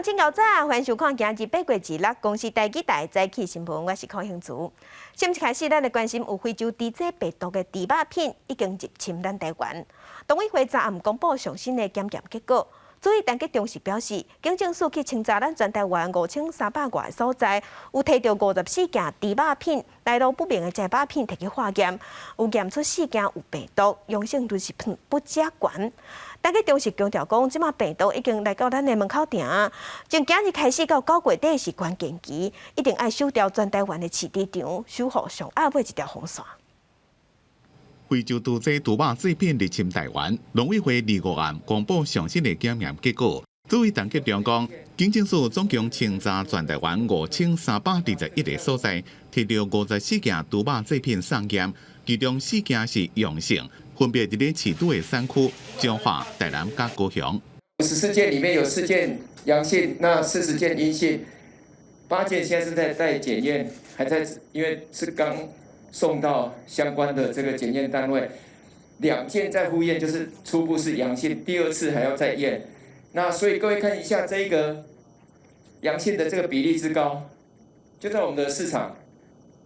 真𠢕早，歡迎收看今日8月26公視台語台早起新聞，我是柯興慈。新聞開始，咱來關心有非洲豬瘟病毒的豬肉片已經入侵咱台灣。農委會昨暗公布上新的檢驗結果。主委陳吉仲是表示，警政署去清查咱全台灣5300外个所在，有提著54件豬肉片，來路不明的這肉片提去化驗，有驗出四件有病毒，陽性率是不遮懸。陳吉仲是強調講，這馬病毒已經來到咱的門口埕，從今日開始到9月底是關鍵期，一定愛守牢全台灣的飼豬場，守護上後尾一條防線。非洲豬瘟豬肉製品入侵台灣，農委會25暗公布上新的檢驗結果。主委陳吉仲講，警政署總共清查全台灣5321個所在，提著54件豬肉製品送檢，其中四件是陽性，分別佇咧飼豬的產區彰化、台南佮高雄。54件裡面有四件陽性，那40件陰性，8件現在是在檢驗，還在，因為是剛送到相關的這個檢驗單位，2件在複驗，就是初步是陽性，第二次還要再驗。那所以各位看一下這個陽性的這個比例之高，就在我們的市場，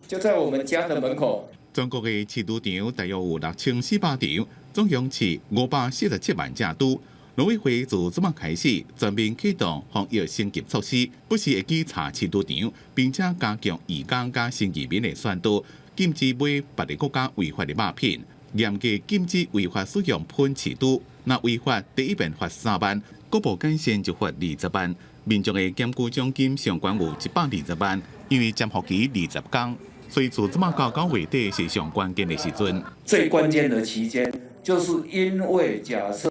就在我們家的門口。全國的飼豬場大約有6400場，總共飼547萬隻豬。農委會自這馬開始全面啟動防疫升級措施，不時會去查飼豬場，並且加強移工佮新移民的宣導，禁止買別个國家違法的肉品，嚴格禁止違法使用噴飼豬。若違法，第一遍罰3萬，閣無改善就罰20萬。民眾的檢舉獎金上懸有120萬，因為潛伏期20天，所以自這馬到9月底是上關鍵的時陣。最關鍵的期間，就是因為假設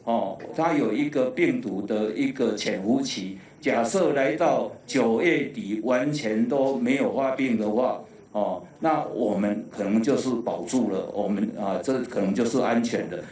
哦，它有一個病毒的一個潛伏期，假設來到9月底完全都沒有發病的話，哦，那我們可能就是保住了，我們啊，這可能就是安全的。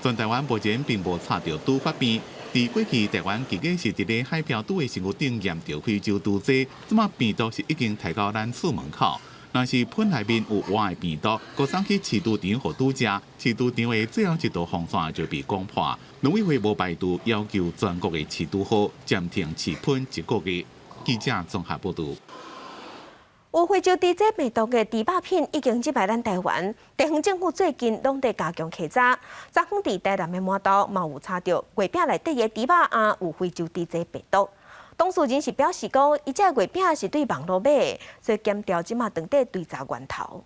全台灣目前並無查著豬發病。佇過去，台灣其實是佇咧海漂豬的身軀頂驗著非洲豬瘟，這馬病毒是已經提到咱厝門口。若是噴內面有活的病毒，閣送去飼豬場予豬食，飼豬場的最後一道防線就被攻破。農委會無排除要求全國的飼豬戶暫停飼噴一個月。記者綜合報導。有非洲豬瘟病毒的豬肉片已經入來咱台灣，地方政府最近攏佇加強稽查。昨昏佇台南的饃頭嘛有查著月餅內底的豬肉仔有非洲豬瘟病毒。當事人是表示講，伊這月餅是對網路買的，所以檢調這馬當地追查源頭。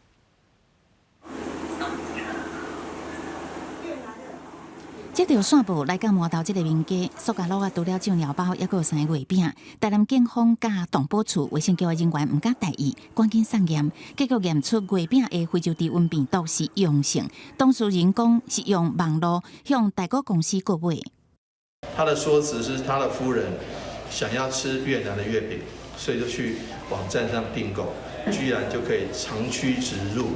這條線報來到饃頭這个民家，塑膠簍仔除了醬料包，猶閣有三个月餅。台南警方佮動保處衛生局的人員毋敢大意，趕緊送驗，結果驗出月餅的非洲豬瘟病毒是陽性。當事人講是用網路向代購公司購買。他的說辭是他的夫人想要吃越南的月餅，所以就去網站上訂購，居然就可以長驅直入。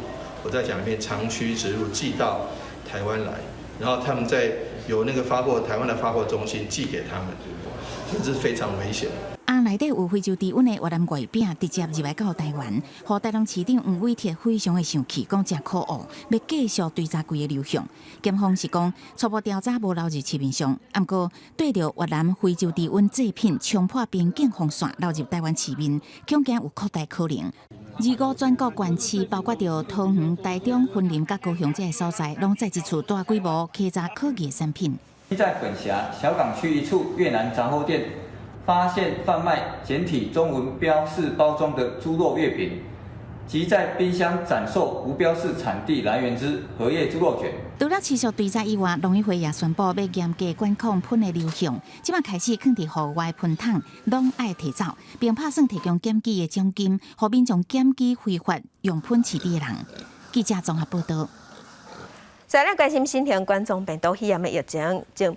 我再講一遍，長驅直入寄到台灣來，然後他們再由那個發貨台灣的發貨中心寄給他們，這是非常危險。啊，內底有非洲豬瘟的越南月餅直接入來到台灣，予台南市長黃偉哲非常的生氣，講誠可惡，欲繼續追查規个流向。檢方是講初步調查無流入市面上，毋過對著越南非洲豬瘟製品衝破邊境防線流入台灣市面，恐驚有擴大可能。25全國縣市，包括著桃園、台中、雲林佮高雄這个所在，攏再一次大規模稽查可疑產品。在本轄小港區一處越南雜貨店，發現販賣簡體中文標示包裝的豬肉月餅，及在冰箱展售無標示產地來源之荷葉豬肉捲。除了持續追查以外，農委會也宣布欲嚴格管控噴的流向，這馬開始囥佇戶外噴桶，攏愛提走，並拍算提供檢舉的獎金，予民眾檢舉非法用噴飼豬的人。記者綜合報導。再來關心新型冠狀病毒肺炎的疫情，自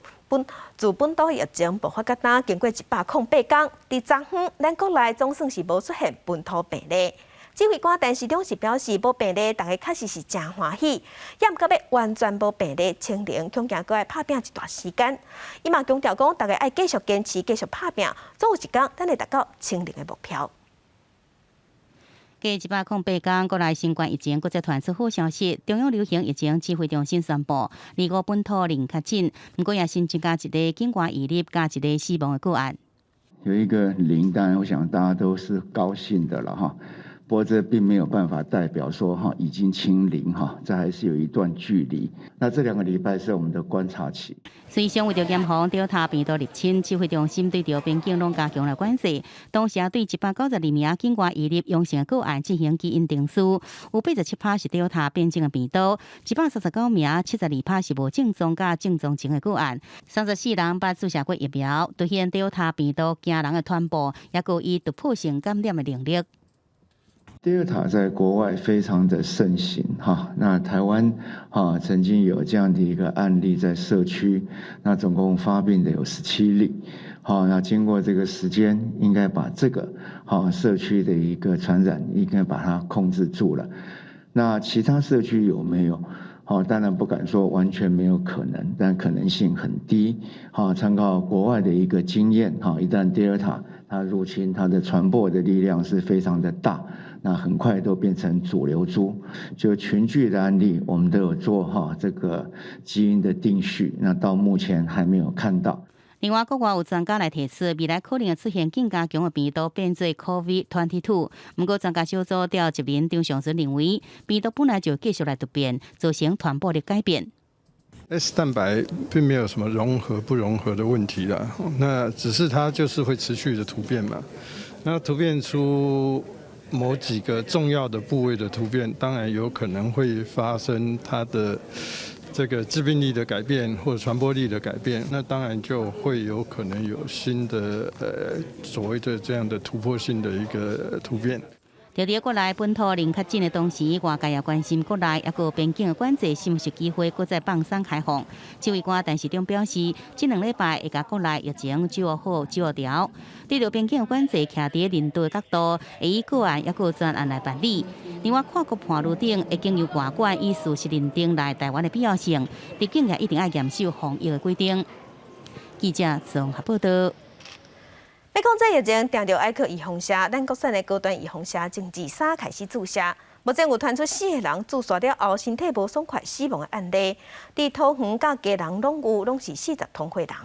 本土疫情爆發到今，經過108天，佇昨昏，咱國內總算是無出現本土病例。指揮官陳時中是表示，無病例，大家確實是誠歡喜。也毋過欲完全無病例清零，恐驚閣愛拍拚一段時間。伊嘛強調講，大家愛繼續堅持，繼續拍拚，總有一天，咱會達到清零的目標。過108天，國內新冠疫情閣再傳出好消息。中央流行疫情指揮中心宣布，25本土零確診，毋過也新增加一例境外移入，佮一例死亡的個案。有一個零，當然我想大家都是高興的了哈。不過這並沒有辦法代表說哈已經清零哈，這還是有一段距離。那這兩個禮拜是我們的觀察期。隨上為著嚴防德爾塔病毒入侵，指揮中心對著邊境攏加強了管制，同時也對192名境外移入陽性的個案進行基因定序，有87%是德爾塔變種的病毒，139名72%是無症狀佮症狀前的個案，34人捌注射過疫苗，凸顯德爾塔病毒驚人的傳播，抑閣有伊突破性感染的能力。德爾塔在國外非常的盛行，哈，那台灣哈曾經有這樣的一個案例在社區，那總共發病的有17例，好，那經過這個時間，應該把這個哈社區的一個傳染應該把它控制住了。那其他社區有沒有？好，當然不敢說完全沒有可能，但可能性很低。好，參考國外的一個經驗，哈，一旦德爾塔它入侵，它的傳播的力量是非常的大。那很快都變成主流株，就群聚的案例，我們都有做哈這個基因的定序，那到目前還沒有看到。另外，國外有專家來提出，未來可能會出現更加強的病毒變做 COVID-22。毋過，專家小組召集人張尚存認為，病毒本來就繼續來突變，造成傳播的改變。 S 蛋白並沒有什麼融合不融合的問題啦，那只是它就是會持續的突變嘛。那突變出某幾個重要的部位的突變，當然有可能會發生它的這個致病力的改變或者傳播力的改變，那當然就會有可能有新的所謂的這樣的突破性的一個突變。佇國內本土零確診的同時，外界也關心國內抑閣邊境的管制是毋是機會閣再放鬆開放。指揮官陳時中表示，這兩禮拜會共國內疫情掌握好、掌握牢。對著邊境的管制，徛佇人道的角度，會以個案抑閣專案來辦理。另外，跨國伴侶等會經由外管以事實認定來台灣的必要性，入境也一定愛嚴守防疫的規定。記者綜合報道。欲講這疫情，定著愛靠預防射，咱國產的高端預防射從二三開始注射，目前有傳出四個人注射了後身體無爽快死亡的案例，佇桃園佮基隆攏有，攏是40通歲人。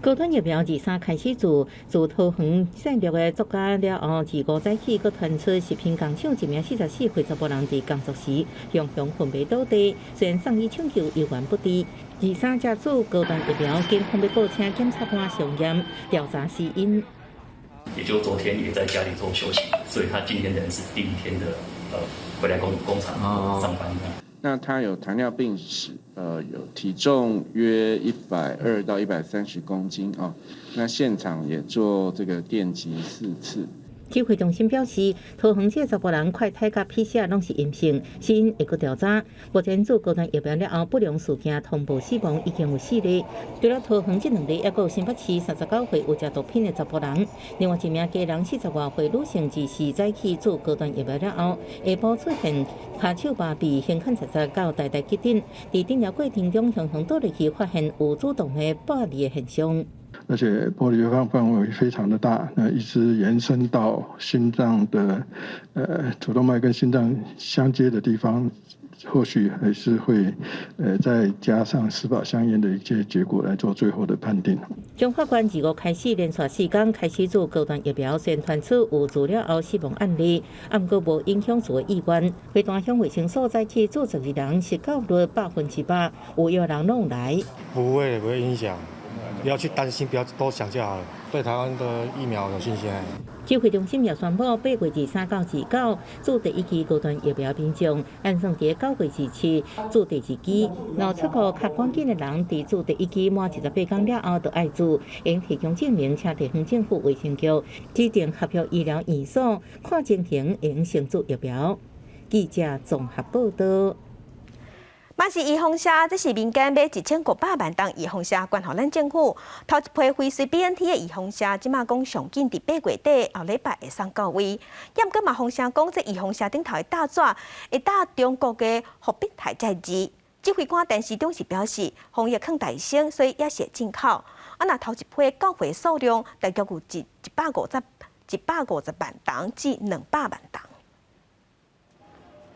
高端疫苗二三開始注，自桃園戰略的作家了後，二五早起閣傳出食品工廠一名44歲查埔人佇工作時，雄雄昏迷倒地，雖然送醫搶救猶原不治。二三才注高端疫苗，警方欲報請檢察官相驗調查死因。也就昨天也在家裡做休息，所以他今天等於是第一天的回來工廠上班。那他有糖尿病史，有體重約120到130公斤啊。那現場也做這個電擊4次。指揮中心表示，桃園這查埔人快篩佮 PCR 攏是陰性，死因會閣調查。目前注高端疫苗了後不良事件通報死亡已經有四例。除了桃園這兩例，抑閣有新北市39歲有食毒品的查埔人，另外一名基隆40外歲女性，自四早起注高端疫苗了後，下晡出現跤手麻痺、胸坎實實到台大急診，佇診療過程中，雄雄倒入去，發現有主動脈剝離的現象。而且剝離範圍非常的大，那一直延伸到心臟的主動脈跟心臟相接的地方，或許還是會再加上司法相驗的一些結果來做最後的判定。彰化縣二五開始連續4工開始注高端疫苗，雖然傳出有注了後死亡案例，毋過無影響注的意願。花壇鄉衛生所早起注12人，實到率100%，有藥人攏來。不會，不會影響。不要去擔心，不要多想就好了。對台灣的疫苗有信心。指揮中心也宣布，8月23到29注第一劑高端疫苗民眾，按算佇9月27注第二劑。若出國較趕緊的人，佇注第一劑滿28工了後，就愛注，應提供證明，請地方政府衛生局指定合約醫療院所，看情形應先注疫苗。記者綜合報道。嘛是預防射，這是民間買1500萬筒預防射，捐予咱政府。頭一批輝瑞 BNT 的預防射，這馬講上緊佇8月底後禮拜會送到位。猶毋過嘛，風聲講這預防射頂頭的打紙會打中國的復必泰再字。指揮官陳時中是表示，防疫囥大先，所以也是會進口。啊，若頭一批到貨數量大約有150萬筒至200萬筒。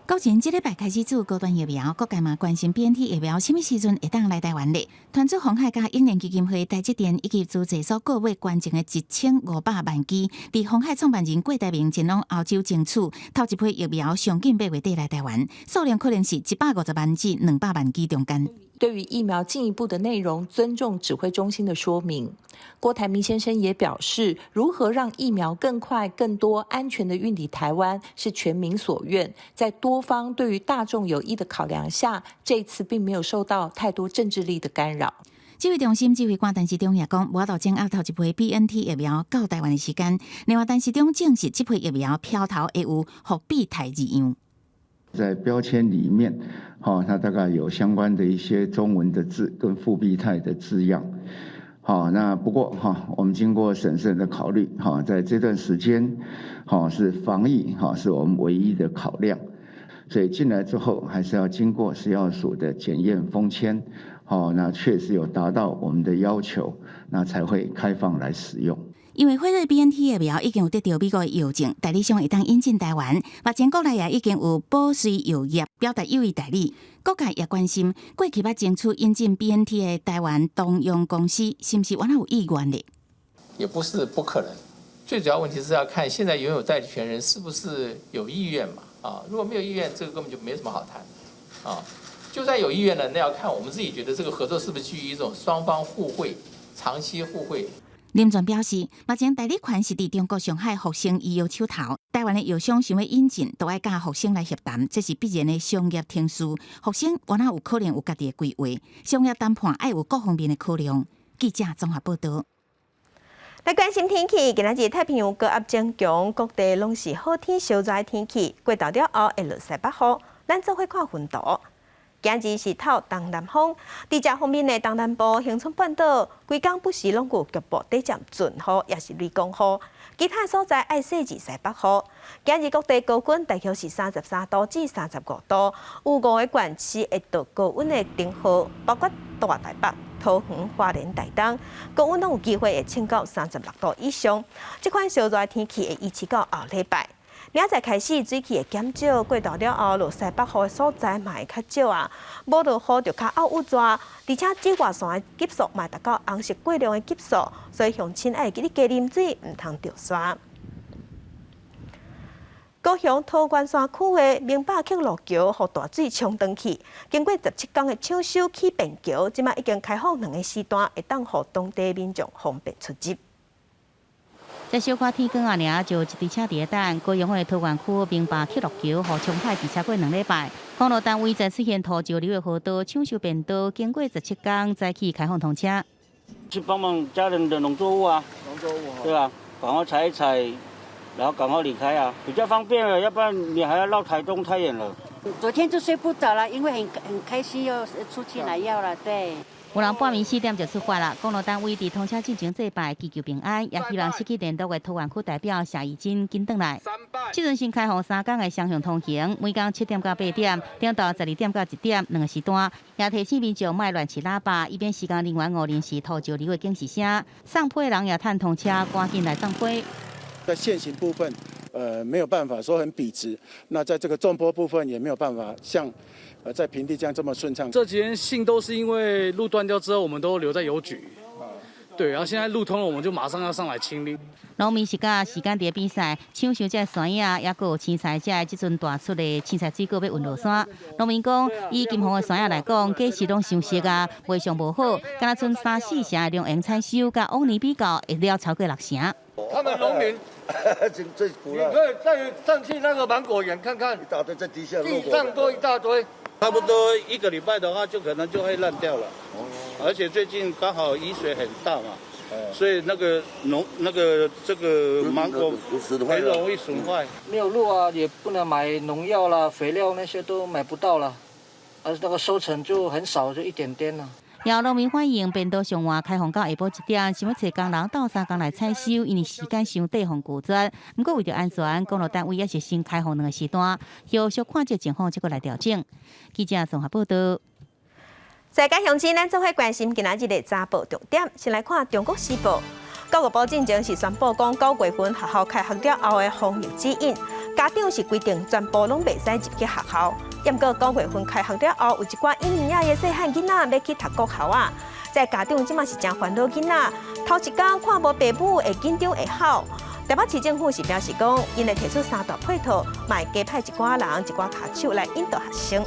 國人這禮拜開始注高端疫苗，各界嘛關心 BNT 疫苗啥物時陣會當來台灣咧？團主鴻海佮英聯基金會、台積電以及資濟所各位捐贈的1500萬劑，佇鴻海創辦人郭台銘前往歐洲爭取，頭一批疫苗上緊八月底來台灣，數量可能是150萬至200萬劑中間。對於疫苗進一步的內容，尊重指揮中心的說明。郭台銘先生也表示，如何讓疫苗更快、更多、安全的運抵台灣，是全民所願。在多方對於大眾有益的考量下，這次並沒有受到太多政治力的干擾。指揮中心指揮官陳時中也講，無法度掌握頭一批 BNT 疫苗到台灣的時間。另外，陳時中證實，這批疫苗標頭會有復必泰字樣。在標籤裡面，哈，它大概有相關的一些中文的字跟復必泰的字樣。好，那不過哈，我們經過審慎的考慮，哈，在這段時間，哈，是防疫，哈，是我們唯一的考量。所以進來之後，還是要經過食藥署的檢驗封籤，好，那確實有達到我們的要求，那才會開放來使用。因為輝瑞 BNT 疫苗已經有得到美國的藥證，代理商會當引進台灣。目前國內也已經有保瑞藥業表達有意代理。各界也關心，過去捌爭取引進 BNT 的台灣東洋公司，是毋是原來有意願的？也不是不可能，最主要問題是要看現在擁有代理權人是不是有意願嘛？啊，如果沒有意願，這個根本就沒什麼好談。啊，就算有意願呢，那要看我們自己覺得這個合作是不是基於一種雙方互惠、長期互惠。林全表示，目前代理權是佇中國上海復星醫藥手頭，台灣的藥商想欲引進，都愛佮復星來協談，這是必然的商業程序。復星原來有可能有家己的規劃，商業談判愛有各方面的考量。記者綜合報道。來關心天氣，今仔日太平洋高壓增強，各地攏是好天燒熱的天氣。過晝了後會落西北雨，咱做伙看雲圖。今日是透東南風，佇這方面的東南部、恆春半島，規工不時攏有局部短暫陣雨，抑是雷公雨。其他所在愛細緻西北雨。今日各地高溫大約是33度至35度，有五個縣市會到高溫的燈號，包括大台北、桃園、花蓮、台東，高溫攏有機會會衝到36度以上。這款燒熱天氣會維持到後禮拜。明仔載開始水汽會減少，過晝了後落西北雨的所在嘛會較少啊。無落雨就較漚雨熱，而且紫外線的級數嘛達到紅色過量的級數，所以鄉親愛記得加啉水，毋通著沙。高雄桃源山區的明百墾路橋，予大水沖斷去。經過17工的搶修起便橋，這馬已經開放兩個時段，會當予當地民眾方便出入。才小可天光仔爾，就一堆車佇咧等。高雄的桃源區明百墾路橋，予沖歹佇超過2禮拜。公路單位在出現土石流的河道搶修便道，經過17工才去開放通車。去幫忙家人的農作物啊，農作物，對啊，趕快採一採，然後趕快離開啊，比較方便了，要不然你還要繞台東太遠了。昨天就睡不着了，因為很開心又出去拿藥了，對。有人半暝4點就出發了，公路單位佇通車進前祭拜，祈求平安，也希望失去聯絡的桃源區代表謝宜真緊轉來。這陣先開放3工的雙向通行，每工7點到8點，頂晝12點到1點兩個時段。也提醒民眾莫亂飼喇叭，以免施工人員誤認是土石流的警示聲。送批的人也趁通車，趕緊來送批。在線形部分，沒有辦法說很筆直。那在這個縱坡部分也沒有辦法像，在平地這樣這麼順暢。這幾天信都是因為路斷掉之後，我們都留在郵局。對，然後現在路通了，我們就馬上要上來清理。農民是佮時間佇比賽，搶收這山野，抑閣有青菜，這這陣大出的青菜水果欲運落山。農民講，以金鳳的山野來講，果實攏傷熟啊，賣相無好，敢若賰三四成的農閒採收，佮往年比較，會了超過六成。他們農民最苦了。你可以再上去那個芒果園看看，一大堆在地下，地上都一大堆。差不多一個禮拜的話，就可能就會爛掉了。而且最近剛好雨水很大嘛，所以那個農那個這個芒果很容易損壞。沒有路啊，也不能買農藥啦、肥料那些都買不到了，而那個收成就很少，就一點點了。也有農民反映，便道上岸開放到下晡1點，想欲揣工人鬥相共來採收，因為時間傷短，予拒絕。毋過為著安全，公路單位也是先開放兩個時段，後續看這情況，再閣來調整。記者綜合報道。世界鄉親，咱做伙關心今仔日的早報重點，先來看《中國時報》。教育部進前是宣布講，9月份學校開學了後的防疫指引，家長是規定全部攏袂使入去學校。毋過9月份開學了後，有一寡嬰兒仔的細漢囡仔欲去讀國校啊。這家長這馬是誠煩惱囡仔，頭一工看無爸母會緊張會哭。台北市政府是表示講，𪜶會提出三大配套，嘛會加派一寡人、一寡跤手來引導學生。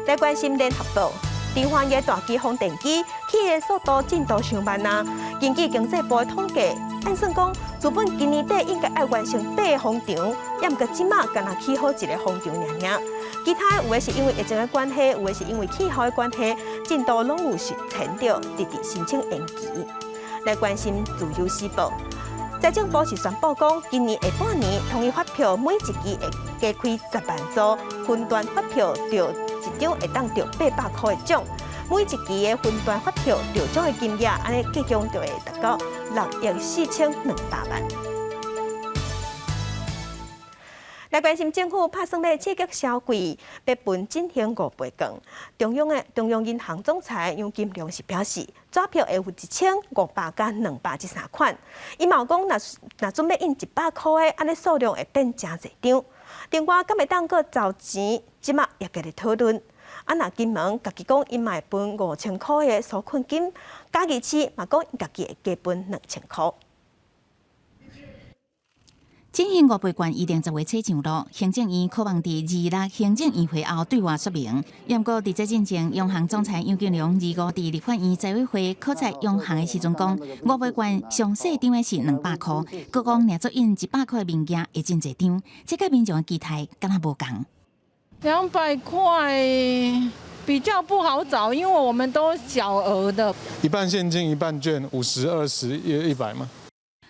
來關心聯合報，台灣的大機風電機起的速度進度傷慢啊！根據經濟部的統計，按算講，資本今年底應該愛完成八个風場，毋過這馬干焦起好一个風場爾爾。其他有的是因為疫情的關係，有的是因為氣候的關係，進度攏有受牽著，直直申請延期。來關心自由時報，財政部是宣布講，今年下半年統一發票每一期會加開10萬組，分段發票著一張會當著800箍的獎，每一期的分段發票著獎的金額，按呢計共就會達到6億4200萬。來關心政府拍算欲刺激消費，欲分振興五倍券。中央銀行總裁楊金龍是表示，紙票會有1000、500佮200這三款。伊嘛有講，若若準備印100箍的，按呢數量會變誠濟張。另外，敢會當閣籌錢，這馬也閣咧討論。啊，若金門家己講，𪜶嘛會分5000箍的紓困金，嘉義市嘛講家己會加分2000箍。振興五倍券預定10月初上路，行政院渴望佇26行政院會後對外說明。毋過佇這進前，央行總裁楊金龍25佇立法院財委會考察央行的時陣講，五倍券上細張的是200箍，閣講若做印100箍的物件會真濟張，這佮民眾的期待敢若無仝。200塊比較不好找，因為我們都小額的，一半現金一半券，50、20、100嘛。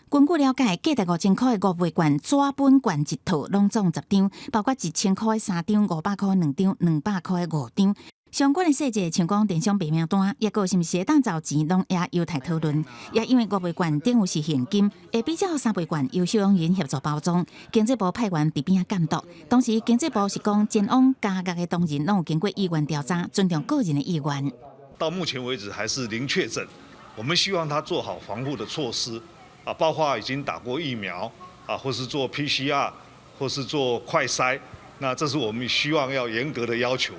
根據了解，價值5000箍的五倍券紙本券一套，攏總10張，包括1000箍的三張、500箍兩張、200箍的五張。相關的細節，像講電商白名單，抑閣是毋是會當籌錢，攏也有待討論。也因為五倍券等於是現金，會比較三倍券由收容人協助包裝。經濟部派員佇邊仔監督。當時經濟部是講，前往加額的當人攏有經過意願調查，尊重個人的意願。到目前為止還是零確診，我們希望他做好防護的措施。啊，包括已經打過疫苗，啊，或是做 PCR，或是做快篩，那這是我們希望要嚴格的要求，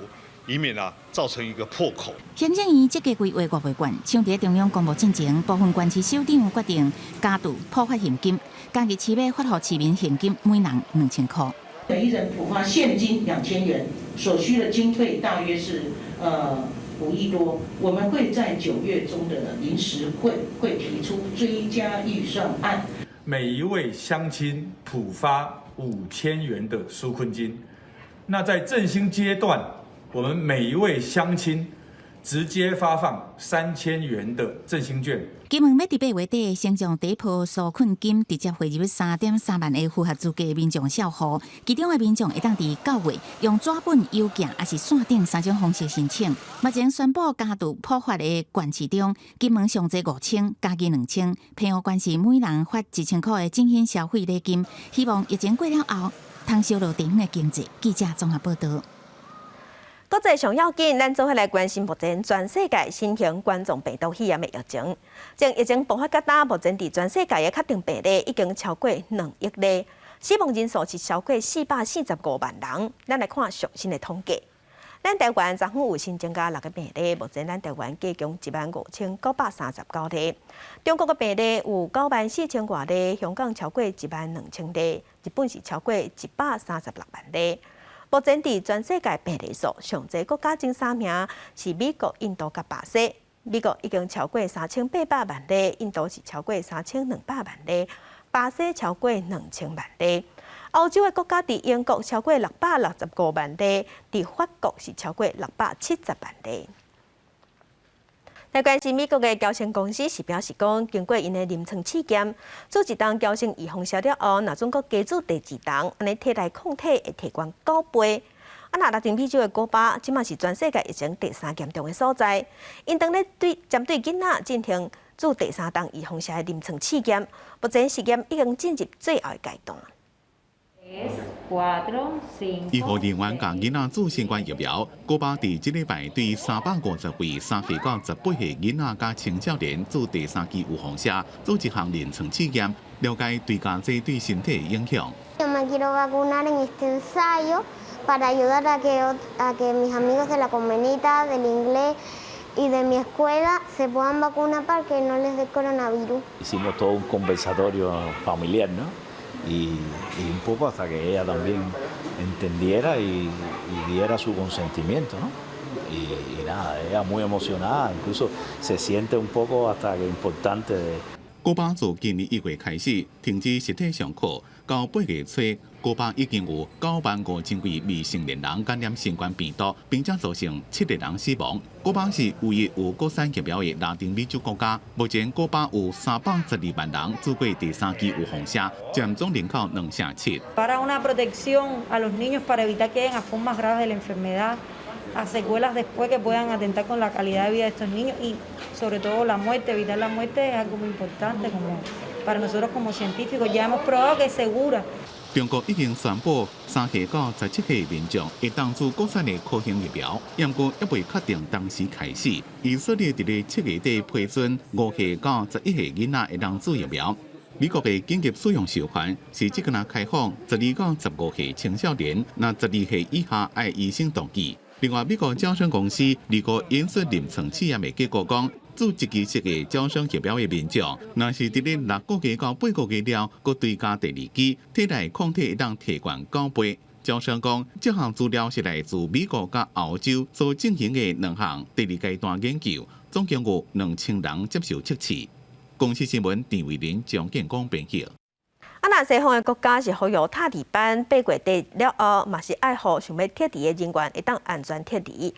以免啊造成一個破口。行政院積極規劃五倍券，像佇中央公布進前，部分縣市首長決定加注普發現金，嘉義市欲發予市民現金每人2000箍。每一人普發現金2000元，所需的經費大約是5億多，我們會在9月中的臨時會會提出追加預算案。每一位鄉親普發5000元的紓困金，那在振興階段，我們每一位鄉親直接發放3000元的振興券。金門欲佇8月底先將第一波紓困金直接匯入3.3萬个符合資格的民眾帳戶，其中的民眾會當佇9月用紙本郵寄抑是線頂三種方式申請。目前宣布加注普發的縣市中，金門上濟5000，嘉義2000，澎湖縣是每人發1000箍的振興消費禮金，希望疫情過了後，通燒熱地方的經濟。記者綜合報導。國際上要緊，咱做伙來關心目前全世界新型冠狀病毒肺炎的疫情。從疫情爆發到今，目前佇全世界的確診病例已經超過2億例，死亡人數是超過445萬人。咱來看上新的統計，咱台灣昨昏有新增加六个病例，目前咱台灣計共1萬5939例。中國的病例有9萬4千外例，香港超過1萬2千例，日本是超過136萬例。目前佇全世界病例數上濟國家前三名是美國、印度佮巴西。美國已經超過3800萬例，印度是超過3200萬例，巴西超過2000萬例。歐洲的國家佇英國超過665萬例，佇法國是超過670萬例。來關心美國的嬌生公司是表示講，經過𪜶的臨床試驗，注一針嬌生預防射了後，若準閣加注第二針，按呢體內抗體會提懸9倍。啊，若拉丁美洲的古巴，這馬是全世界疫情第三嚴重的所在，𪜶當咧對針對囡仔進行注第三針預防射的臨床試驗，目前實驗已經進入最後的階段。醫護人員共囡仔注新冠疫苗，古巴佇這禮拜對350位3歲到18歲囡仔佮青少年注第三劑預防射，做一項臨床試驗，了解追加劑對身體的影響。我們 me quiero vacunar en este ensayo para ayudar a que mis amigos de la colmenita, del inglés y de mi escuela se puedan vacunar para que no les dé coronavirus. Hicimos todo un conversatorio familiar, ¿no? Y un poco hasta que ella también entendiera y diera su consentimiento, ¿no? Y nada, ella muy emocionada, incluso se siente un poco hasta que importante de 古巴自今年1月開始停止實體上課，到8月初，古巴已經有9萬5千位未成年人感染新冠病毒，並且造成7個人死亡。古巴是唯一有國產疫苗的拉丁美洲國家，目前古巴有312萬人注過第三劑預防射，佔總人口2成7。 Para una protección a los niños para evitar que lleguen a formas graves de la enfermedad, a secuelas después que puedan atentar con la calidad de vida de estos niños y sobre todo la muerte, evitar la muerte es algo muy importante como para nosotros como científicos. Ya hemos probado que es segura. 中國已經宣布，3歲到17歲民眾會當注國產的科興疫苗，毋過猶未確定當時開始。以色列佇咧7月底批准5歲到11歲囡仔會當注疫苗。美國的緊急使用授權是這個若開放12到15歲青少年，若12歲以下愛醫生同意。另外，美國嬌生公司二個引述臨床試驗的結果講，注一劑式的嬌生疫苗的民眾，若是佇咧6個月到8個月了，閣追加第二劑，體內抗體會當提懸9倍。嬌生講，這項資料是來自美國佮歐洲所進行的兩項第二階段研究，總共有2000人接受測試。公視新聞陳慧琳、張建光編輯。啊，若西方的國家是呼籲塔利班8月底了後，嘛是愛予想欲撤離的人員會當安全撤離。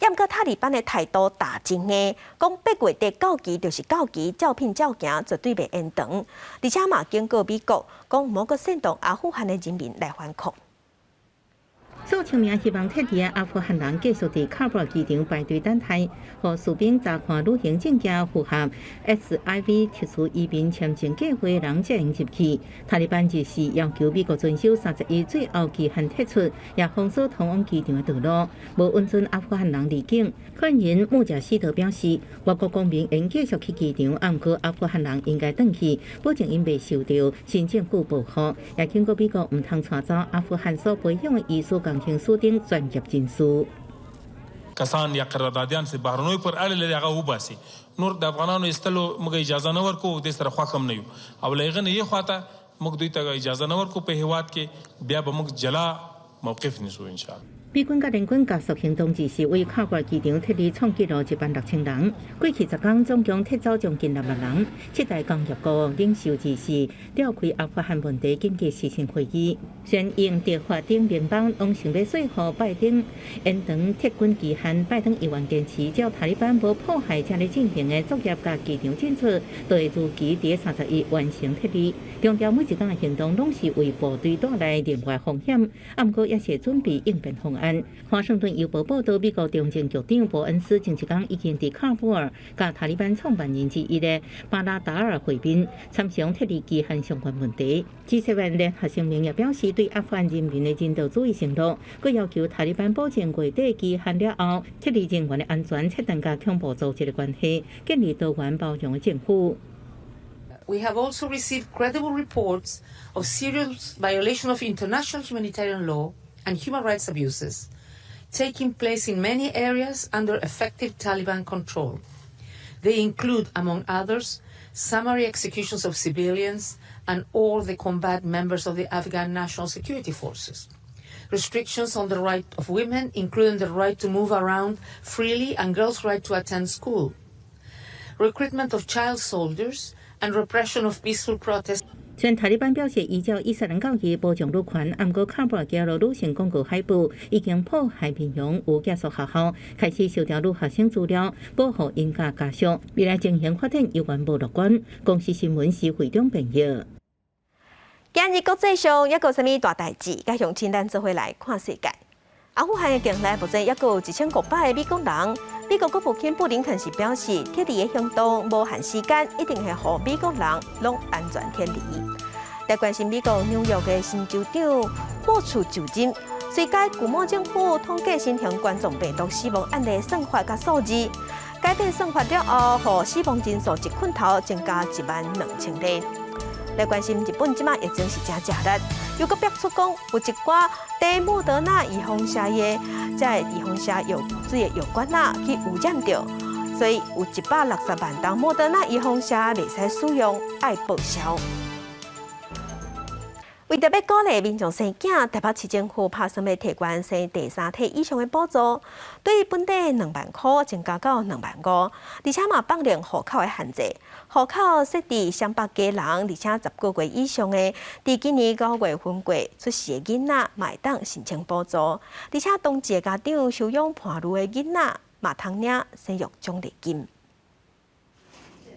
毋過塔利班的態度打真硬，講八月底到期就是到期，照片照行，絕對袂延長。而且嘛警告美國，講毋好閣煽動阿富汗的人民來反抗。數千名希望撤離的阿富汗人繼續佇喀布爾機場排隊等待，予士兵查看旅行證件符合 SIV 特殊移民簽證計劃的人才會入去。塔利班就是要求美國遵守31最後期限撤出，也封鎖通往機場的道路，無允准阿富汗人離境。發言人穆賈希德表示，外國公民應繼續去機場，毋過阿富汗人應該轉去，保證𪜶袂受著新政府報復。也警告美國毋通帶走阿富汗所培養的醫師工程師等專業人士。 کسان یا قراردادیان چې بهرنیو پر اړه لري هغه وباسي. نور د افغانانو ایستلو موږ اجازه نه ورکو، د سره خوښ هم نه یو او له هغه نه یې خواته موږ دوی ته اجازه نه ورکو په هیواد کې، بیا به موږ جلا موقف نیسو ان شاء الله。美軍佮聯軍加速行動，就是為喀布爾機場撤離創紀錄16,000人。過去10天總共撤走將近6萬人。七大工業國領袖二四召開阿富汗問題緊急視訊會議，雖然英德法等聯邦攏想欲說服拜登延長撤軍期限，拜登猶原堅持，只要塔利班無破壞正咧進行的作業佮機場進出，就會如期佇31完成撤離。強調每一工的行動攏是為部隊帶來另外風險，毋過也是準備應變方案。華盛頓郵報報導，美國中情局長伯恩斯前一工已經佇喀布爾佮塔利班創辦人之一的巴拉達爾會面，參詳撤離期限相關問題。G7 聯合聲明也表示，對阿富汗人民的人道主義承諾，閣要求塔利班保證月底期限了後，撤離人員的安全，切斷佮恐怖組織的關係，建立多元包容的政府。 We have also received credible reports of serious violation of international humanitarian law and human rights abuses taking place in many areas under effective Taliban control. They include, among others, summary executions of civilians and all the combat members of the Afghan National Security Forces, restrictions on the right of women, including the right to move around freely and girls' right to attend school, recruitment of child soldiers, and repression of peaceful protests. 雖然塔利班表示依照伊斯蘭教義保障女權，毋過喀布爾街路女性廣告海報已經破壞民容，有寄宿學校開始收掉女學生資料，保護𪜶佮家屬。未來情形發展猶原無樂觀。公視新聞施惠中編譯。今日國際上猶閣有啥物大代誌？佮鄉親咱做伙來看世界。阿富汗的境內目前猶閣有1500個美國人。美國國務卿布林肯是表示，撤離的行動無限時間，一定會予美國人攏安全撤離。來關心美國紐約的新州長霍楚就任，隨該古莫政府統計新型冠狀病毒死亡案例算法佮數字，改變算法了後，予死亡人數一困頭增加1萬2千例。來關心日本這馬疫情是誠食力，又閣爆出講有一寡佇莫德納預防射的，這个預防射藥水的藥罐仔去污染著，所以有160萬筒莫德納預防射袂使使用，愛報銷。為著欲鼓勵民眾生囝，台北市政府拍算欲提懸生第三胎以上的補助，對本底2萬箍增加到2萬5，而且嘛放寬戶口的限制，戶口設佇雙北基隆，而且10個月以上的，佇今年9月份過出世的囡仔，嘛會當申請補助，而且同一个家長收養伴侶的囡仔，嘛通領生育獎勵金。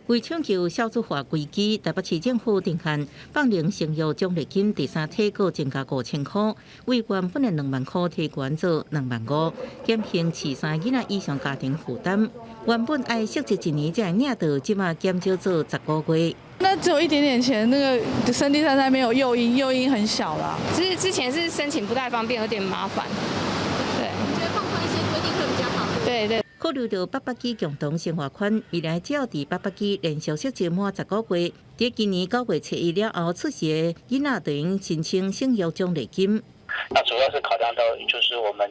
為搶救少子化危機，台北市政府定案放寬生育獎勵金第三胎閣增加5000箍，為原本的2萬箍提懸做2萬5，減輕飼三囡仔以上家庭負擔。原本愛設置一年才會領到，這馬減少做10個月。那只有一點點錢，那個生第三胎沒有誘因，誘因很小啦。其實之前是申請不太方便，有點麻煩。對。你覺得放寬一些規定會比較好？對對。考慮到北北基共同生活圈，未來只要佇北北基連續設置滿10個月，佇今年9月7日了後出世的囡仔，就用申請生育獎勵金。那主要是考量到，就是我們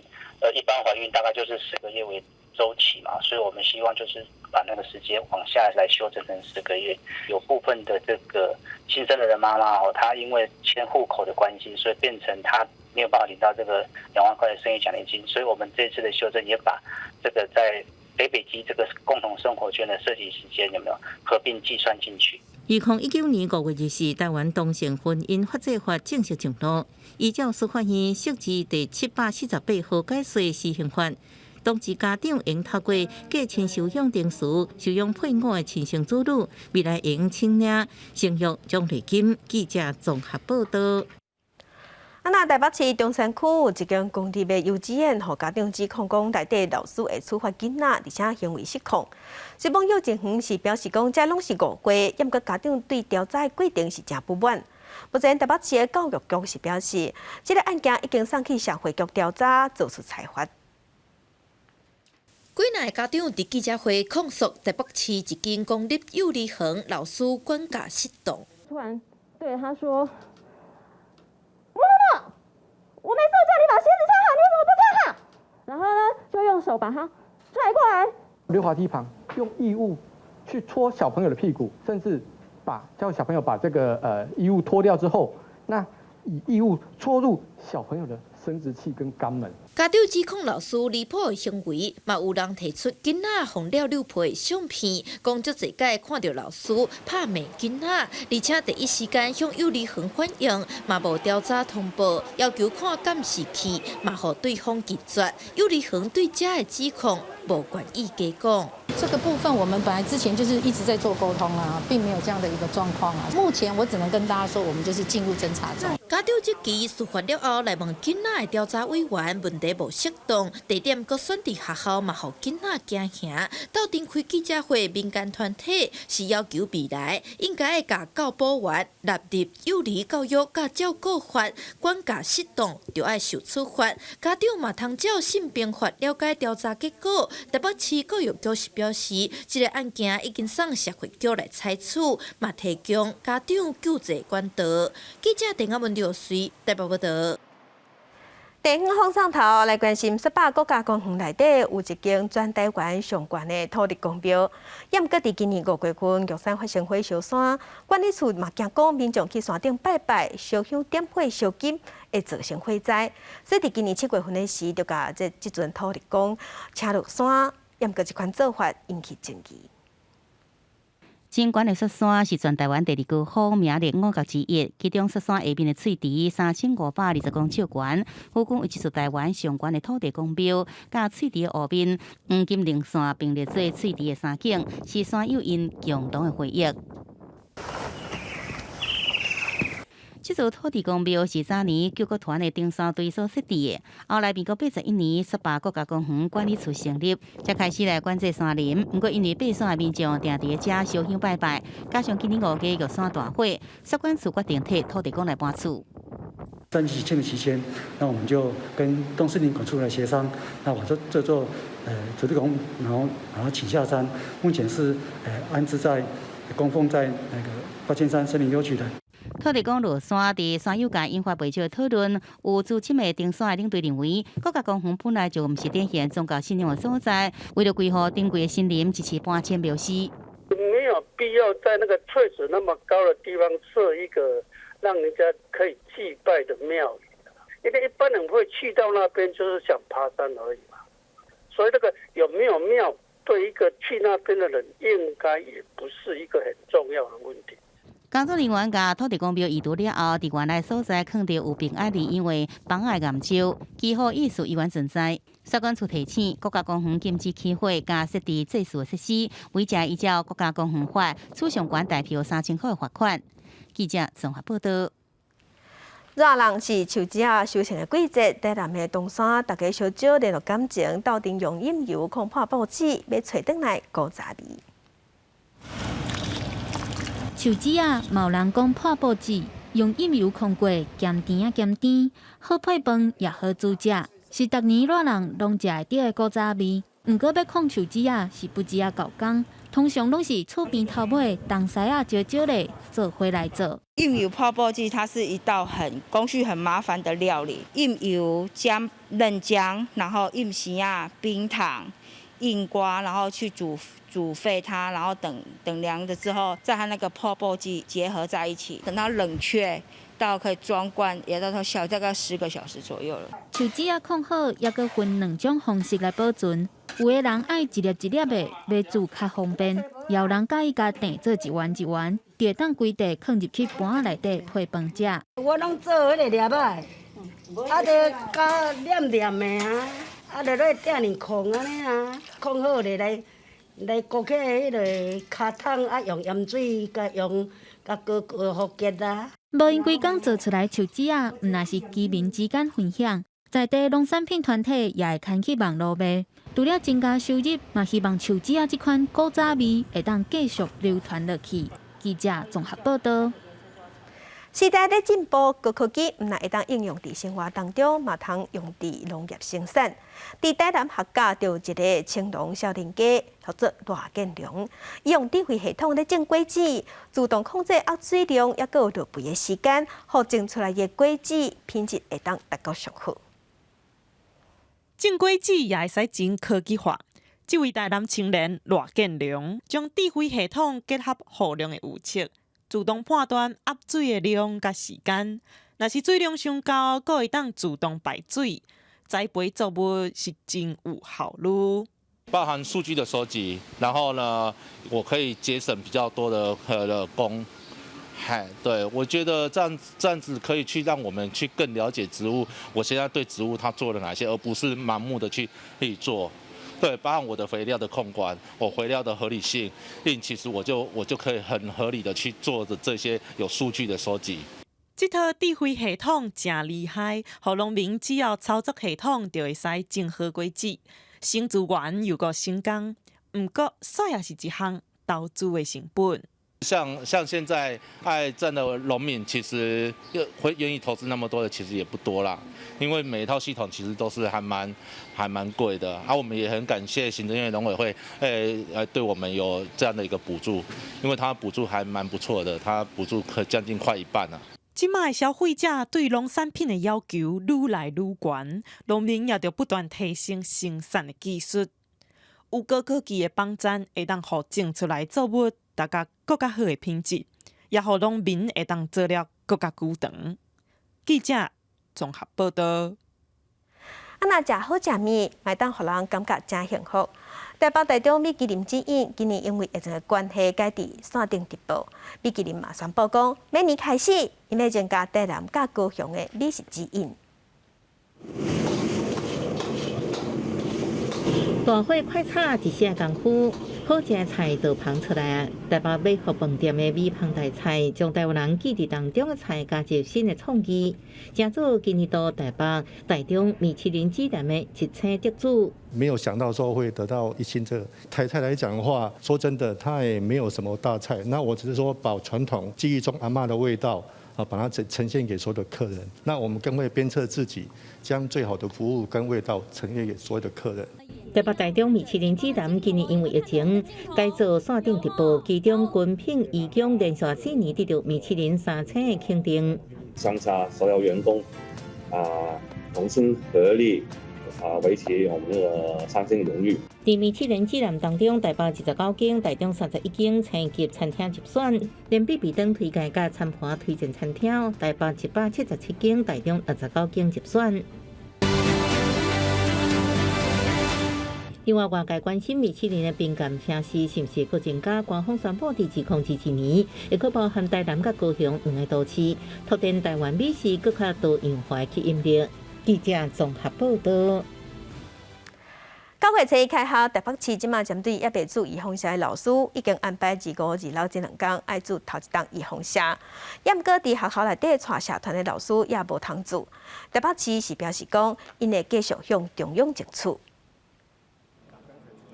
一般懷孕大概就是10個月為週期嘛，所以我們希望就是把那個時間往下來修整成十個月。有部分的這個新生兒的媽媽哦，她因為遷戶口的關係，所以變成她沒有辦法領到這個2萬塊的生育獎勵金。所以我們這次的修正也把這個在北北基這個共同生活圈的設計時間有沒有合併計算進去？2019年5月24，台灣同性婚姻法制法正式上路，依照司法院釋字第748號解說施行法，同志家長應透過繼親收養定時收養配偶的親生子女，未來會用申領生育獎勵金。記者綜合報道。啊，那台北市中山區有一間公立的幼稚園，予家長指控講內底老師會處罰囡仔，而且行為失控。雖罔幼稚園是表示講，這攏是誤會，毋過家長對調查的過程是誠不滿。目前台北市的教育局是表示，這个案件已經送去社會局調查，做出裁罰。幾若个家長佇記者會控訴台北市一間公立幼兒園老師管教失當。突然對他說：我每次叫你把鞋子穿好，你為什麼不穿好？然後呢，就用手把他拽過來。溜滑梯旁用異物去戳小朋友的屁股，甚至把叫小朋友把這個衣物脫掉之後，那以異物戳入小朋友的生殖器跟肛門。家長指控老師離譜的行為，嘛有人提出囡仔予抓溜皮的相片，講足濟擺看著老師拍罵囡仔，而且第一時間向幼兒園反映，嘛無調查通報，要求看監視器，嘛予對方拒絕。幼兒園對這个指控無願意加講。這個部分我們本來之前就是一直在做溝通啊，並沒有這樣的一個狀況啊。目前我只能跟大家說，我們就是進入偵查中。家長這期事發了後來問囡仔的調查委員，問題無適當，地點閣選佇學校嘛，予囡仔驚嚇。鬥陣開記者會，民間團體是要求未來應該會共教保員納入幼兒教育佮照顧法，管教失當就愛受處罰。家長嘛通照性平法了解調查結果。台北市教育局是表示，這个案件已經送社會局來採取，嘛提供家長救濟管道。記者鄧阿文劉穗台北報道。地方放送頭來關心，雪霸國家公園內底有一間全台灣上懸的土地公廟，也毋過佇今年5月份，玉山發生火燒山，管理處嘛驚講民眾去山頂拜拜、燒香點火燒金會造成火災，所以佇今年7月份的時，就共這尊土地公請落山，也毋過這款做法引起爭議。真懸的雪山是全台灣第二高峰，名列五岳之一。其中雪山下面的翠池3520公尺懸，故宮有一處台灣上懸的土地公廟，佮翠池的下面黃金靈山並列做翠池的三景，是山友𪜶共同的回憶。這座土地公廟是早年救國團的登山隊所設置的，後來民國81年雪霸國家公園管理處成立，才開始來管制山林。毋過因為爬山的民眾定佇遮燒香拜拜，加上今年5月玉山大火，雪管處決定替土地公來搬厝。三級警戒期間，那我們就跟東勢林管處來協商，那把這座土地公，然後把它請下山，目前是安置在供奉在那個八仙山森林幽局的。土地公落山佇山友界引發袂少討論，有資深的登山的領隊認為，國家公園本來就毋是典型宗教信仰的所在，為著維護珍貴的森林，支持搬遷廟司。沒有必要在那個翠石那麼高的地方設一個讓人家可以祭拜的廟宇，因為一般人會去到那邊就是想爬山而已嘛。所以那個有沒有廟，對一個去那邊的人，應該也不是一個很重要的問題。工作人員共土地公廟移除了後，佇原來所在囥著有平安認養的房仔岩石，祈福意思依然存在。司管處提醒，國家公園禁止起火佮設置祭祀設施，違者依照國家公園法，處上懸台票3000箍的罰款。記者綜合報導。熱人是樹枝仔收成的季節，台南的東山，大家相招聯絡感情，鬥陣用蔭油炕破報紙，欲揣轉來古早味。樹枝仔，嘛有人講破報紙，用蔭油炕過，鹹甜仔鹹甜，好配飯也好煮食，是逐年熱人攏食會著的古早味。毋過欲炕樹枝仔是不止仔猴工，通常攏是厝邊頭尾東西仔招招咧做伙來做。蔭油泡報紙，它是一道很工序很麻煩的料理。蔭油加嫩薑，然後蔭生仔、冰糖、硬瓜，然後去煮煮沸它，然後等等涼了之後，再和那個泡報紙結合在一起，等它冷卻到可以裝罐，也到它小大概10個小時左右了。樹枝仔炕好，猶閣分兩種方式來保存。有的人愛一粒一粒的，欲煮較方便；也有人佮意共訂做一丸一丸，就會當規塊囥入去盤仔內底配飯食。我攏做彼个粒仔，啊，就較黏黏的啊，啊，就落鼎爾炕按呢啊，炕好咧來來裹起彼个跤桶，啊，用鹽水共用共膏膏予結啊。無閒規工做出來樹枝仔，毋但是居民之間分享，在地農產品團體也會牽去網路賣。除了增加收入，嘛希望樹枝仔這款古早味會當繼續流傳落去。記者綜合報導。時代咧進步，高科技毋但會當應用佇生活當中，嘛通用佇農業生產。佇台南客家就有一个青農少年家，號做賴建良，伊用智慧系統咧種果子，自動控制澌水量，抑閣有落肥的時間，予種出來的果子品質會當達到上好。種果子也會使真科技化。這位台南青年賴建良，將智慧系統結合雨量的預測，自動判斷澌水的量佮時間。若是水量傷高，閣會當自動排水，栽培作物是真有效率。包含數據的收集，然後呢，我可以節省比較多的工。嗨，對，我覺得這樣子可以去讓我們去更了解植物。我現在對植物它做了哪些，而不是盲目的去做。對，包含我的肥料的控管，我肥料的合理性，其實我就可以很合理的去做的這些有數據的收集。這套智慧系統誠厲害，予農民只要操作系統就會使種好果子，省資源又閣省工。毋過，煞也是一項投資的成本。像現在愛種的農民，其實又會願意投資那麼多的，其實也不多啦。因為每一套系統其實都是還蠻貴的。啊，我們也很感謝行政院農委會，對我們有這樣的一個補助，因為它補助還蠻不錯的，它補助可將近快一半啦。這擺消費者對農產品的要求愈來愈懸，農民也著不斷提升生產的技術。有高科技的幫贊，會當予種出來作物達到閣較好的品質，也予農民會當做了閣較久長。記者綜合報導。啊，若食好食物，會當予人感覺誠幸福。台北台中米其林指引今年因為疫情的關係，改佇線頂直播。米其林嘛宣布講，明年開始，𪜶欲增加台南佮高雄的美食指引。大火快炒一下功夫，好食的菜就捧出來啊！台北美福飯店的米香大菜，將台灣人記憶當中的菜加入新的創意，成做今年度台北、台中米其林指南的一星得主。沒有想到說會得到一星這個台菜來講的話，說真的，它也沒有什麼大菜。那我只是說，把傳統記憶中阿嬤的味道啊，把它呈現給所有的客人。那我們更會鞭策自己，將最好的服務跟味道呈現給所有的客人。台北、台中米其林指南今年因為疫情改做線頂直播，其中軍品義工連續4年得著米其林三星的肯定。商家所有員工啊，同心合力啊，維持我們這個三星榮譽。佇米其林指南當中，台北29間，台中31間星級餐廳入選，連必比登推介佮餐盤推薦餐廳，台北177間，台中69間入選。另外，外界關心米其林的評鑑城市是毋是閣增加？官方宣布，佇2022年，會閣包含台南佮高雄兩个都市，拓展台灣美食閣較多樣化吸引力。記者綜合報導。9月初一開學，台北市這馬針對猶未注預防射的老師，已經安排二五、二六這兩工愛注頭一針預防射。猶毋過佇學校內底帶社團的老師也無通注。台北市是表示講，𪜶會繼續向中央爭取。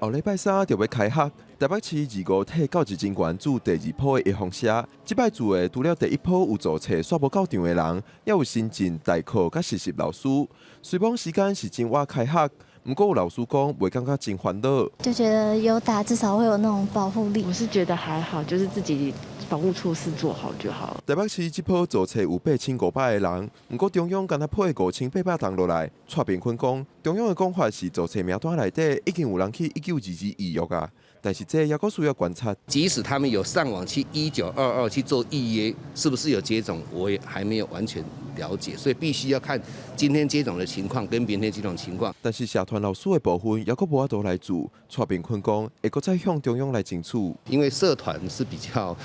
後禮拜三就欲開學，台北市二五替教職人員注第二波的預防射。這擺注的除了第一波有做冊煞無到場的人，也有新進代課佮實習老師。雖罔時間是真晚開學，毋過有老師講，袂感覺真煩惱。就覺得有打至少會有那種保護力。我是覺得還好，就是自己保護措施做好就好。台北市這波做冊有8500個人，毋過中央敢若批5800筒落來。蔡炳坤講，中央的講法是做冊名單內底已經有人去1922預約啊，但是這猶閣需要觀察。即使他們有上網去1922去做預約，是不是有接種，我也還沒有完全了解，所以必須要看今天接種的情況跟明天接種情況。但是社團老師的部分猶閣無法度來注，蔡炳坤講會閣再向中央來爭取。因為社團是比較，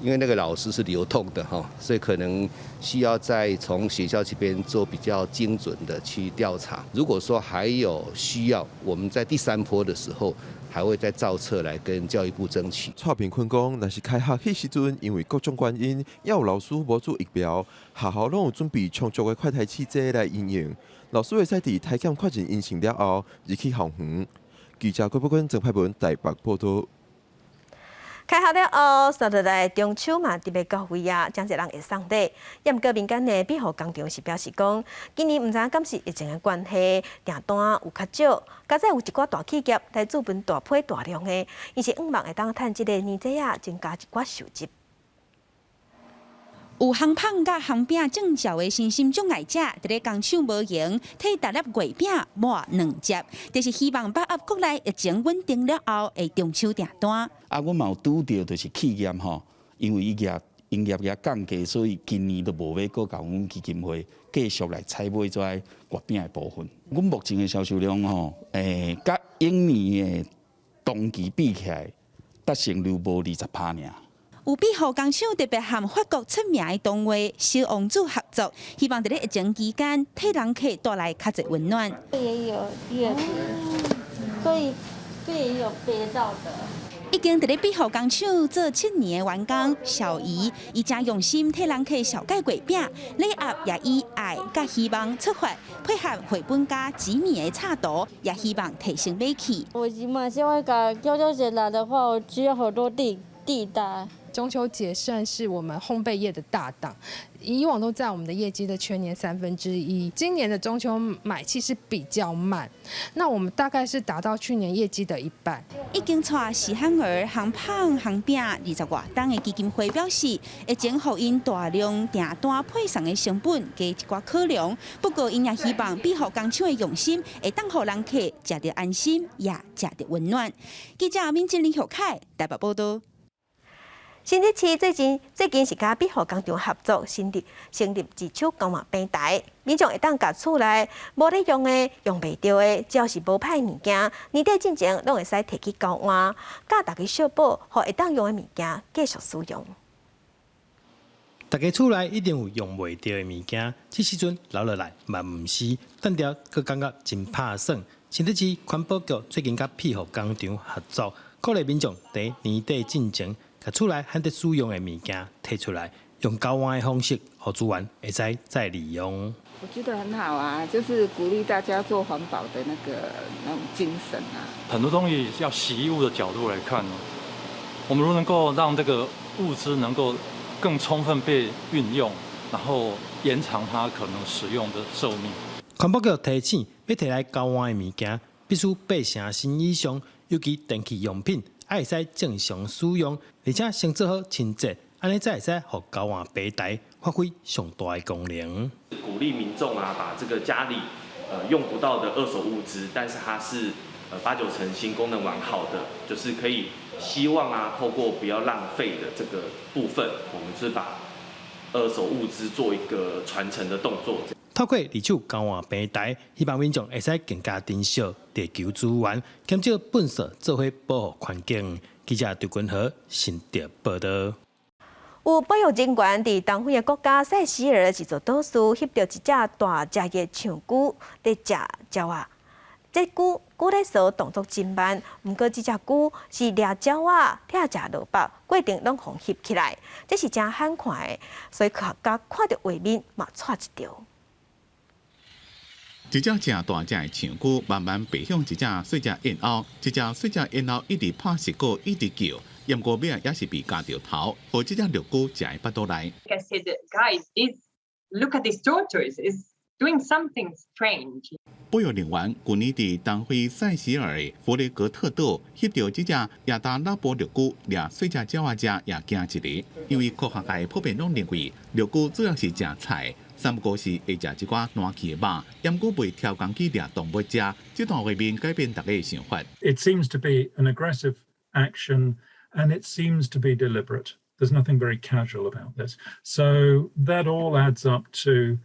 因為那個老師是流動的哈，所以可能需要再從學校這邊做比較精準的去調查。如果說還有需要，我們在第三波的時候，還會再造冊來跟教育部爭取。蔡炳坤講，若是開學彼時陣，因為各種原因，猶有老師無注疫苗，學校攏有準備充足的快篩試劑來因應。老師會使佇篩檢確認陰性了後，入去校園。記者郭寶君、曾派文台北報導。開學了後，紲落來中秋嘛特別到位啊，誠濟人會送禮。猶毋過民間的庇護工廠是表示講，今年毋知影敢是疫情的關係，訂單有較少，佳哉有一寡大企業來注分大批大量的，𪜶是向望會當趁這个年節仔，增加一寡收入。有烘麭佮烘餅證照的身心障礙者，佇咧工廠無閒，替逐粒月餅抹軟汁，就是希望把握國內疫情穩定了後，會中秋訂單。啊，阮嘛有拄著，就是企業吼，因為伊業營業額降低，所以今年都無欲閣共阮基金會繼續來採買這个月餅的部分。阮目前的銷售量吼，佮往年的同期比起來，達成率無20%爾。有庇護工廠特別和法國出名的動畫《小王子》合作，希望佇咧疫情期間替人客帶來較濟溫暖。也有月餅，所以這也有肥皂的。已經佇咧庇護工廠做7年的員工小姨，伊誠用心替人客紹介月餅，禮盒也以愛佮希望出發，配合繪本佮幾米的插圖，也希望提升買氣。我蠻希望講中秋節來的話，我需要好多訂訂單。中秋節算是我們烘焙業的大檔，以往都在我們的業績的全年1/3。今年的中秋買氣是比較慢，那我們大概是達到去年業績的一半。已經帶細漢兒烘麭烘餅20外冬的基金會表示，疫情予𪜶大量訂單配送的成本加一寡考量，不過𪜶也希望庇護工廠的用心會當予人客食著安心，也食著溫暖。記者敏靜林學凱台北報導。新竹市最近是佮庇護工廠合作，成立二手交換平台，民眾會當共厝內無咧用的、用袂著的，只要是無歹物件，年底進前攏會使提去交換，佮大家相補，予會當用的物件繼續使用。大家厝內一定有用袂著的物件，這時陣留落來嘛毋是，等著閣感覺真拍算。新竹市環保局最近佮庇護工廠合作，鼓勵民眾佇年底進前，共厝內還得使用的物件提出來，用交換的方式，予資源會使再利用。我覺得很好啊，就是鼓勵大家做環保的那種精神啊。很多東西要惜物的角度來看呢，我們如能夠讓這個物資能夠更充分被運用，然後延長它可能使用的壽命。環保局提醒，欲提來交換的物件，必須8成新以上，尤其電器用品愛會使正常使用，而且先做好清潔，按呢才會使予交換平台發揮上大的功能。鼓勵民眾啊，把這個家裡用不到的二手物資，但是它是八九成新、功能完好的，就是可以希望啊，透過不要浪費的這個部分，我們是把二手物資做一個傳承的動作。透過二手交換平台，希望民眾會使更加珍惜地球資源，減少糞埽，做伙保護環境。記者張君和新竹報道。有保育人員佇東非的國家塞西爾一座島嶼，翕著一隻大隻的長龜佇食鳥仔。這龜龜咧趖動作真慢，毋過這隻龜是掠鳥仔、拆食蘿蔔，過程攏予翕起來，這是誠罕看的，所以科學家看著畫面嘛𤆬一著。一隻誠大隻的長龜慢慢爬向一隻細隻燕鷗，這隻細隻燕鷗一直拍翼果，一直叫，毋過尾仔也是被咬著頭，予這隻綠龜食佇腹肚內。 I said, guys, this look at this tortoise is doing something strange. 保育人員舊年佇東非塞西爾的弗雷格特島翕著這隻亞達拉伯綠龜掠細隻鳥仔食，也驚一个。因為科學界普遍攏認為綠龜主要是食菜，三不五時會食一寡爛去的肉，毋過袂挑工去掠動物食。這段畫面改變大家的想法。 It seems to be an aggressive action, and it seems to be deliberate. There's nothing very casual about this. So that all adds up to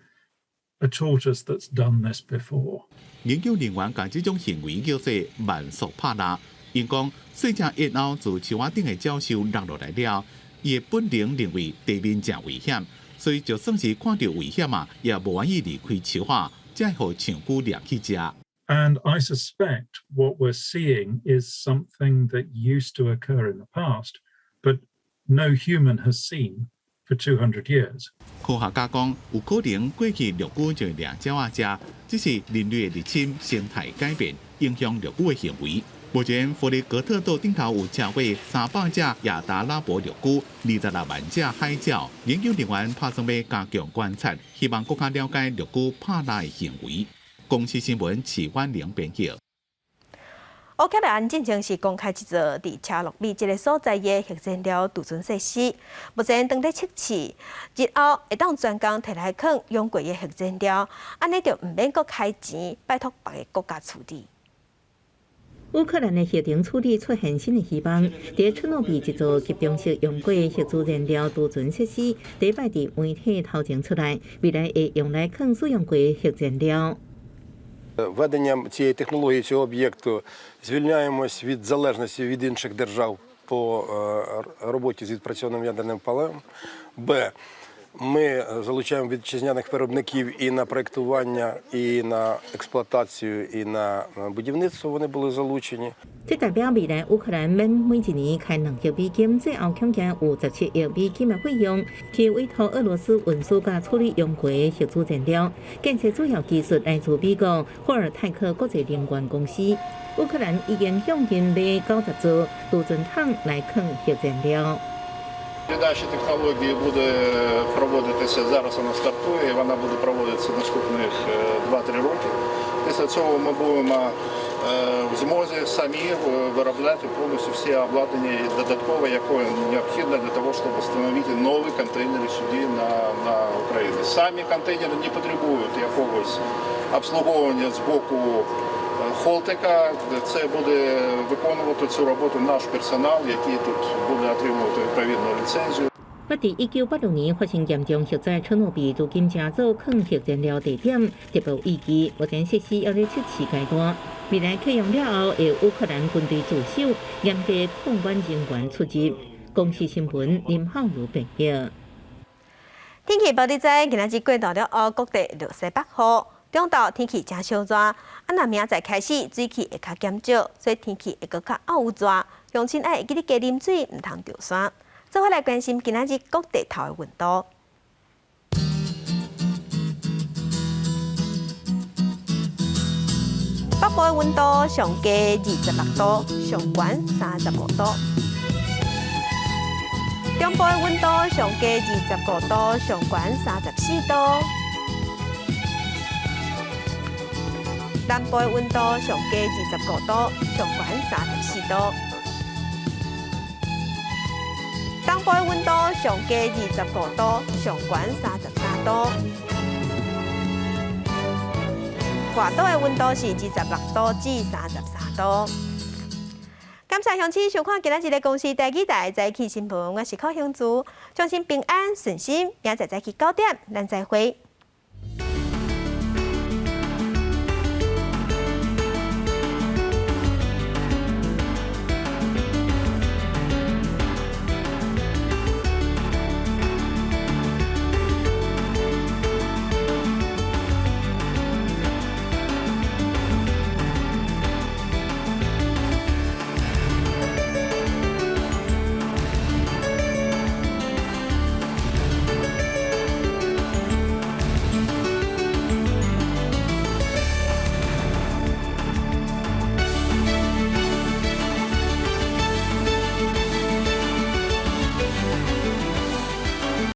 a tortoise that's done this before. 研究人員共這種行為叫做慢速拍獵。𪜶講，細隻燕鷗自樹仔頂的鳥獸落落來了，伊的本能認為地面誠危險，所以就算是看著危險啊，也無願意離開樹仔，才會予長龜掠去食。 And I suspect what we're seeing is something that used to occur in the past, but no human has seen for 200 years. 科學家講，有可能過去綠龜就掠鳥仔食，只是人類的入侵、生態改變影響綠龜的行為。目前，弗雷格特島頂頭有超過300隻亞達拉伯綠龜，26萬隻海鳥。研究人員拍算欲加強觀察，希望閣較了解綠龜拍獵的行為。公視新聞齊婉玲編輯。烏克蘭進前是公開一座佇車諾比這个所在的核燃料貯存設施，目前正佇測試，日後會當專工提來囥用過的核燃料，按呢就毋免閣開錢拜託別个國家處理。烏克蘭的核能處理出現新的希望，佇車諾比一座集中式用過核子燃料貯存設施，第一擺佇媒體頭前出來，未來會用來囥使用過核燃料。 Введенням цієї технології цього об'єкту звільняємось від залежності від інших держав по роботі з відпрацьованим ядерним паливом. Б. Ми залучаємо вітчизняних виробників і на проєктування, і на експлуатацію, і на будівництво вони були залучені. 這代表未來烏克蘭免每一年開2億美金，最後恐驚有17億美金的費用，去委託俄羅斯運輸佮處理用過的核子燃料。建設主要技術來自美國霍爾泰克國際能源公司。烏克蘭已經向𪜶買90座貯存桶來囥核燃料。 Передача технології буде проводитися зараз. Вона стартує, і вона буде проводитися наступних 2-3 роки. Після цього ми будемо в змозі самі виробляти повністю всі обладнання додаткове, яке необхідно для того, щоб встановити нові контейнери сюди на Україну. Самі контейнери не потребують якогось обслуговування з боку Холтека. Це буде виконувати цю роботу наш персонал, який тут буде отримувати відповідну ліцензію. 捌佇1986年發生嚴重核災，車諾比如今成做囥核燃料地點，特別有意義。目前設施猶咧測試階段，未來啟用了後，會烏克蘭軍隊駐守，嚴格控管人員出入。公視新聞林浩如編譯。天氣報你知，今仔日過晝了後，各地落西北雨。中晝天氣誠燒熱，啊，若明仔載開始水汽會較減少，所以天氣會閣較漚熱。鄉親愛會記得加啉水，毋通著山。做伙來關心今仔日各地頭的溫度。北部的溫度上低26度，上懸35度。中部的溫度上低25度，上懸34度。南部的溫度上低25度，上懸34度。東部的溫度上低25度，上懸33度。外島的溫度是26度至33度。感謝鄉親收看今仔日的公視台語台早起新聞，我是柯興珠，相信平安順心，明仔載早起9點，咱再會。